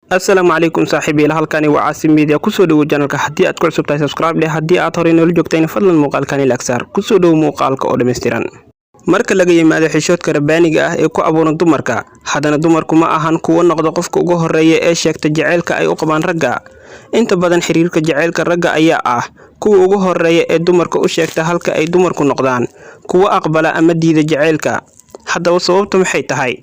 Asalaamu calaykum saaxiibayaal, halkani waa Caasim Media. Kusoo dhowo channelka. Haddii aad ku cusub tahay, subscribe dheh. Haddii aad horey noola joogtayna, fadlan muuqaalkani like saar. Kusoo dhowo muuqaalka oo dhammaystiran. Marka laga yimaado xishoodka rabbaaniga ah ee ku abuuran dumarka, haddana dumarku ma ahan kuwo noqda qofka ugu horreeya ee sheegta jaceylka ay u qabaan ragga. Inta badan xiriirka jaceylka, ragga ayaa ah kuwa ugu horreeya ee dumarka u sheegta, halka ay dumarku noqdaan kuwo aqbala ama diida jaceylka. Haddaba sababtu maxay tahay?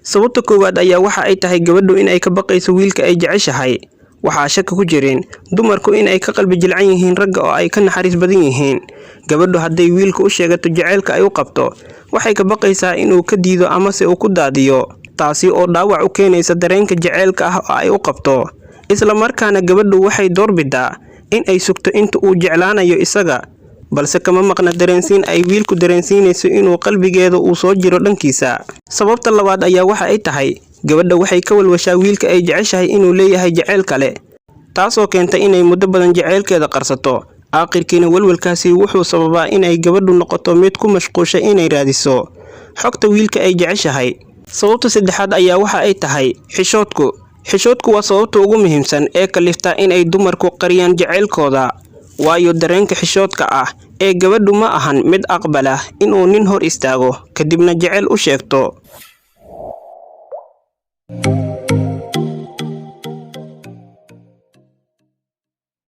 Sababta koowaad ayaa waxa ay tahay gabadhu in ay ka baqayso wiilka ay jeceshahay. Waxaa shaki ku jirin dumarku in ay ka qalbi jilcan yihiin ragga oo ay ka naxariis badan yihiin. Gabadhu hadday wiilka u sheegato jaceylka ay u qabto, waxay ka baqaysaa inuu ka diido amase uu ku daadiyo, taasi oo dhaawac u keenaysa dareenka jaceylka ah oo ay u qabto. Isla markaana gabadhu waxay doorbidaa in ay sugto inta uu jeclaanayo isaga, balse kama maqna dareensiin ay wiilku dareensiinayso inuu qalbigeeda uu soo jiro dhankiisa. Sababta labaad ayaa waxa ay tahay gabadha waxay ka walwashaa wiilka ay jeceshahay inuu leeyahay jaceyl kale, taasoo keenta inay muddo badan jaceylkeeda qarsato. Aakhirkiina walwalkaasi wuxuu sababaa inay gabadhu noqoto mid ku mashquusha inay raadiso xogta wiilka ay jeceshahay. Sababta saddexaad ayaa waxa ay tahay xishoodku. Xishoodku waa sababta ugu muhiimsan ee kalifta inay dumarku qariyaan jaceylkooda, waayo dareenka xishoodka ah ee gabadhu ma ahan mid aqbala inuu nin hor istaago kadibna jaceyl u sheegto.